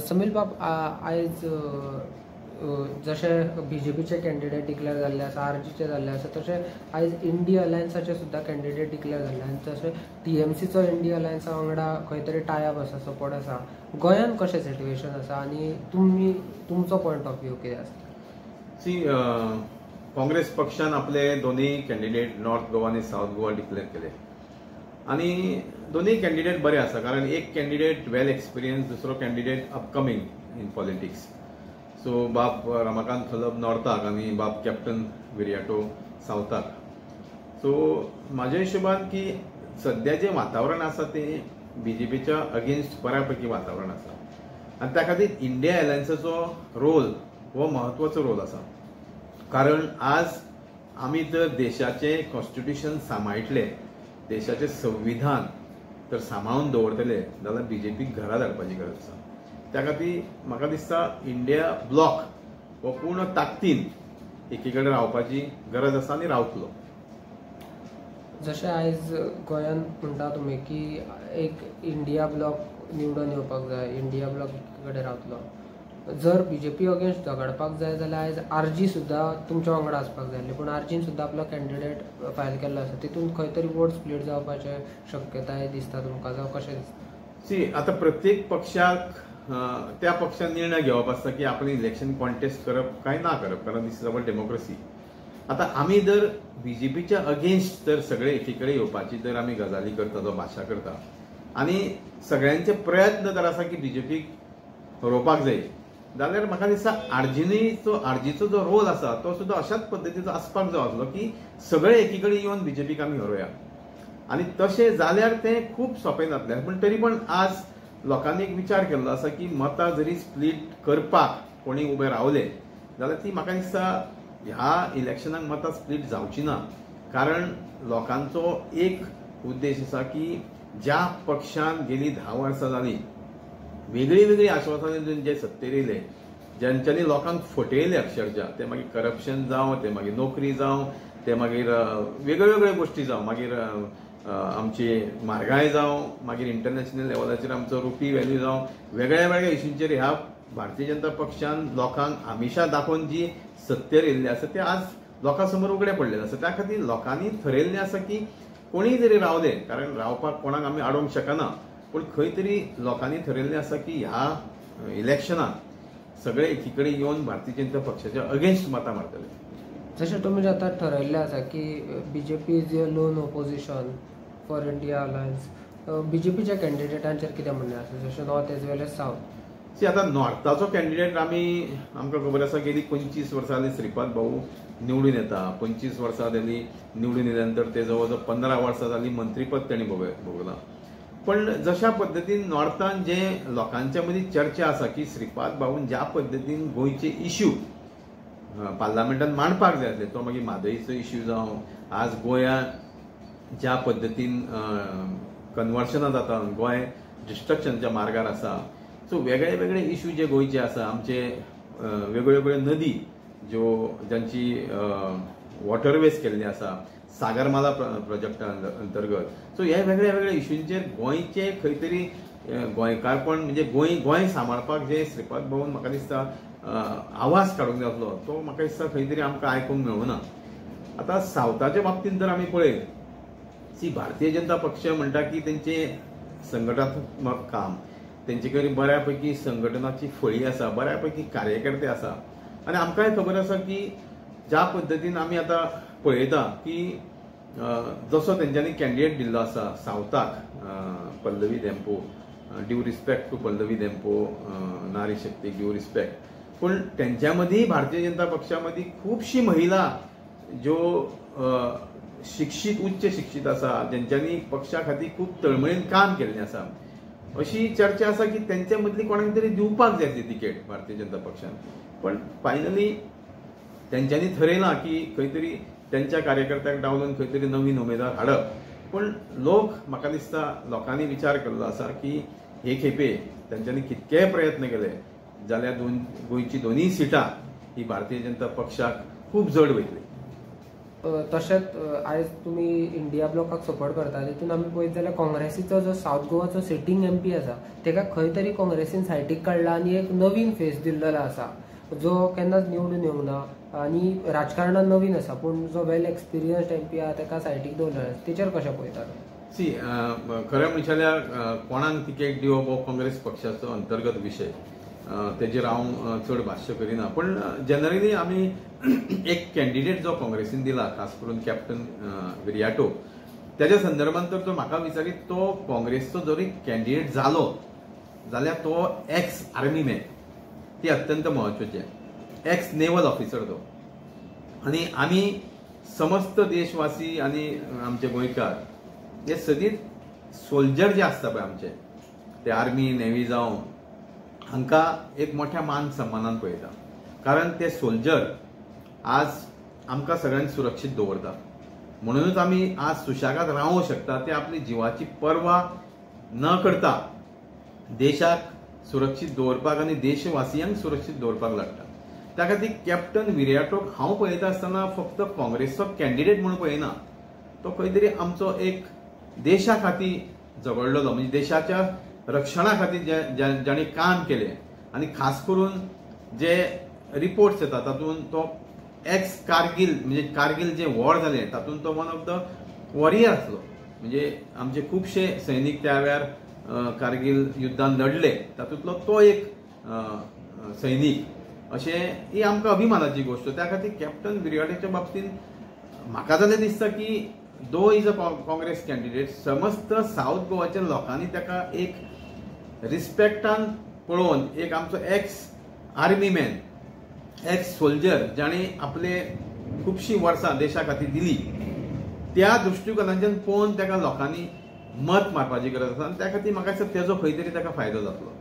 समील बाब, आयज जशे बीजेपीचे कॅन्डिडेट डिक्लेअर जाल्ले आसा, आरजीचे जाल्ले आसा, तशें आयज इंडिया अलायन्साचे सुद्दां कॅन्डिडेट डिक्लेअर जाल्ले आनी तशें टीएमसीचो इंडिया अलायन्सा वांगडा खंय तरी टायअप आसा, सपोर्ट आसा. गोंयांत कशें सिट्युएशन आसा आनी तुमी तुमचो पॉयंट ऑफ व्यू कितें आसा? सी, काँग्रेस पक्षान आपले दोनूय कॅन्डिडेट नॉर्थ गोवा आनी सावथ गोवा डिक्लेअर केले आनी दोनूय कॅन्डिडेट बरे आसा, कारण एक कॅन्डिडेट वेल एक्सपिरियन्स, दुसरो candidate upcoming in politics. So बाब रमाकांत खलप नॉर्थाक आनी बाब कॅप्टन विरियाटो सावथाक. सो म्हाज्या हिशोबान की सद्या जें वातावरण आसा तें बीजेपीच्या अगेन्स्ट बऱ्या पैकी वातावरण आसा आनी त्या खातीर इंडिया अलायन्साचो रोल हो म्हत्वाचो रोल आसा. कारण आज आमी जर देशाचें कॉन्स्टिट्युशन सांबाळटले, देशाचें संविधान तर सांबाळून दवरतले जाल्यार बीजेपीक घरा धाडपाची गरज आसा. त्या खातीर म्हाका दिसता इंडिया ब्लॉक हो पूर्ण ताकदीन एकी कडेन रावपाची गरज आसा आनी रावतलो. जशें आयज गोंयांत म्हणटा तुमी की एक इंडिया ब्लॉक निवडून येवपाक जाय, इंडिया ब्लॉक एकी कडेन रावतलो, जर बीजेपी अगेन्स्ट झगडपाक जाय जाल्यार आयज आरजी सुद्दां तुमच्या वांगडा आसपाक जाय, पूण आरजीन सुद्दां आपलो कॅन्डिडेट फायल केल्लो आसा, तितून खंय तरी वोट स्प्लीट जावपाचे शक्यताय दिसता तुमकां, जावं कशें दिसता? सी, आतां प्रत्येक पक्षाक त्या पक्षान निर्णय घेवप आसता की आपण इलेक्शन कॉन्टेस्ट करप काय ना करप, कारण this is our democracy. आतां आमी जर बीजेपीच्या अगेन्स्ट जर सगळे एकी कडेन येवपाची जर आमी गजाली करता, जो भाशा करता आनी सगळ्यांचे प्रयत्न जर आसा की बीजेपीक हरोवपाक जाय जाल्यार म्हाका दिसता आरजीचो जो रोल आसा तो सुद्दां अशाच पद्दतीचो आसपाक जाय आसलो की सगळे एकी कडेन येवन बीजेपीक आमी हरोवया आनी तशें जाल्यार तें खूब सोंपें जातलें. पूण तरी पण आज लोकांनी एक विचार केल्लो आसा की मतां जरी स्प्लीट करपाक कोणी उबे रावले जाल्यार ती म्हाका दिसता ह्या इलेक्शनाक मतां स्प्लीट जावची ना, कारण लोकांचो एक उद्देश आसा की ज्या पक्षान गेली 10 वर्सां जाली वेगळी वेगळी आश्वासनां दिवन जे सत्तेर येयले, ज्यांच्यांनी लोकांक फटयले अक्षरशा, ते मागीर करप्शन जावं, ते मागीर नोकरी जावं, ते मागीर वेगळ्यो वेगळ्यो गोश्टी जावं, मागीर आमची म्हारगाय जावं, मागीर इंटरनॅशनल लेवलाचेर आमचो रुपी व्हॅल्यू जावं, वेगळ्या वेगळ्या इशूंचेर ह्या भारतीय जनता पक्षान लोकांक आमिशां दाखोवन जी सत्तेर येयल्ली आसा ते आज लोकां समोर उगडे पडलेले आसा. त्या खातीर लोकांनी थरयल्लें आसा की कोणीय जरी रावले, कारण रावपाक कोणाक आमी आडोवंक शकना, पूण खंय तरी लोकांनी थरयल्लें आसा की ह्या इलेक्शनाक सगळे एकी कडेन येवन भारतीय जनता पक्षाच्या अगेन्स्ट मतां मारतले. जशें तुमी आतां ठरयल्लें आसा की BJP is a lone opposition for India alliance, बीजेपीच्या कॅन्डिडेटांचेर कितें म्हणणें आसा, जशें north as well as south? See, आतां नॉर्थाचो कॅन्डिडेट आमकां खबर आसा गेली 25 वर्सां जाली श्रीपाद भाऊ निवडून येता, 25 वर्सां जाली निवडून येयल्या नंतर ते जवळ जवळ 15 वर्सां जाली मंत्रीपद तेणी भोगलां. पण जशा पद्दतीन नॉर्थान जे लोकांच्या मदीं चर्चा आसा की श्रीपाद भाऊन ज्या पद्दतीन गोंयचे इश्यू पार्लमेंटान मांडपाक जाय आसले, तो मागीर म्हादयचो इश्यू जावं, आज गोंयांत ज्या पद्दतीन कन्वर्शनां जाता, गोंय डिस्ट्रक्शनच्या मार्गार आसा, सो वेगळे वेगळे इश्यू जे गोंयचे आसा, आमचे वेगळ्यो वेगळ्यो नदी ज्यो जांची वॉटरवेज केल्ली आसा सागरमाला प्रोजेक्टा अंतर्गत, सो ह्या वेगळ्या वेगळ्या इश्यूंचेर गोंयचे खंय तरी गोंयकारपण म्हणजे गोंय सांबाळपाक जे श्रीपाद भाऊन म्हाका दिसता आवाज काडूंक जाय आसलो तो म्हाका दिसता खंय तरी आमकां आयकूंक मेळुना. आतां सावथाच्या बाबतींत जर आमी पळयत, सी, भारतीय जनता पक्ष म्हणटा की तेंचें संघटनात्मक काम, तेंचे कडेन बऱ्या पैकी संघटनाची फळी आसा, बऱ्या पैकी कार्यकर्ते आसा आनी आमकांय खबर आसा की ज्या पद्दतीन आमी आतां पळयता की जसो तेंच्यांनी कॅन्डिडेट दिल्लो आसा सावथाक, Pallavi Dempo, due respect to Pallavi Dempo, नारी शक्तीक ड्यू रिस्पेक्ट, पूण तेंच्या मदीं भारतीय जनता पक्षा मदीं खुबशी महिला ज्यो शिक्षीत, उच्च शिक्षीत आसा, जेंच्यांनी पक्षा खातीर खूब तळमळीन काम केल्लें आसा, अशी चर्चा आसा की तेंच्या मदली कोणाक तरी दिवपाक जाय आसली तिकेट भारतीय जनता पक्षान, पण फायनली तेंच्यांनी थरयलां की खंय तरी तेंच्या कार्यकर्त्यांक डावलून खंय तरी नवीन उमेदवार हाडप. पूण लोक म्हाका दिसता लोकांनी विचार केल्लो आसा की हे खेपे तेंच्यांनी कितकेय प्रयत्न केले जाल्यार गोंयची दोनूय सिटां ही भारतीय जनता पक्षाक खूब जड वयतली. तशेंच आयज तुमी इंडिया ब्लॉकाक सपोर्ट करता, तितून आमी पळयत जाल्यार काँग्रेसीचो जो सावथ गोवाचो सिटींग एमपी आसा तेका खंय तरी काँग्रेसीन सायटीक काडला आनी एक नवीन फेस दिल्लो आसा जो केन्नाच निवडून येवंक ना आनी राजकारणान नवीन आसा, पूण जो वेल एक्सपिरियन्स्ड एमपी आसा तेका सायटीक दवरलेलो आसा, तेचेर कशें पळयता? सी, खरें म्हणशात जाल्यार कोणाक तिकेट दिवप हो काँग्रेस पक्षाचो अंतर्गत विशय, तेजेर हांव चड भाश्य करिना. पूण जनरली आमी एक कॅन्डिडेट जो काँग्रेसीन दिला, खास करून कॅप्टन विरियाटो, तेज्या संदर्भान तर तो म्हाका विचारीत, तो काँग्रेसचो जरी कॅन्डिडेट जालो जाल्यार तो एक्स आर्मी मॅन, ती अत्यंत म्हत्वाची, एक्स नेवल ऑफिसर तो. आनी आमी समस्त देशवासी आनी आमचे गोंयकार हे सदींच सोल्जर जे आसता पळय आमचे, ते आर्मी नेवी जावं, हांकां एक मोठ्या मान सन्मानान पळयता, कारण ते सोल्जर आज आमकां सगळ्यांक सुरक्षीत दवरता. म्हणूनच आमी आज सुशेगाद रावूंक शकता, ते आपली जिवाची पर्वा न करता देशाक सुरक्षीत दवरपाक आनी देशवासियांक सुरक्षीत दवरपाक लागता. त्या खातीर कॅप्टन विरियाटोक हांव पळयता आसतना फक्त काँग्रेसचो कॅन्डिडेट म्हणून पळयना, तो खंय तरी आमचो एक देशा खातीर झगडलेलो, म्हणजे देशाच्या रक्षणा खातीर जांणी काम केलें आनी खास करून जे रिपोर्ट्स येतात तातूंत तो एक्स कारगील, म्हणजे कारगील जे वॉर जालें तातूंत तो वन ऑफ the warrior आसलो. म्हणजे आमचे खुबशे सैनीक त्या वेळार कारगील युद्धान लढले, तातूंतलो तो एक सैनीक, अशें ही आमकां अभिमानाची गोश्ट. त्या खातीर कॅप्टन विरियाटोच्या बाबतींत म्हाका जाल्यार दिसता की though is a Congress candidate, समस्त सावथ गोवाच्या लोकांनी ताका एक रिस्पेक्टान पळोवन एक आमचो ex army man, ex soldier जाणें आपले खुबशीं वर्सां देशा खातीर दिली, त्या दृश्टिकोनाच्यान पळोवन ताका लोकांनी मत मारपाची गरज आसा आनी त्या खातीर म्हाका दिसता तेजो खंय तरी ताका फायदो जातलो.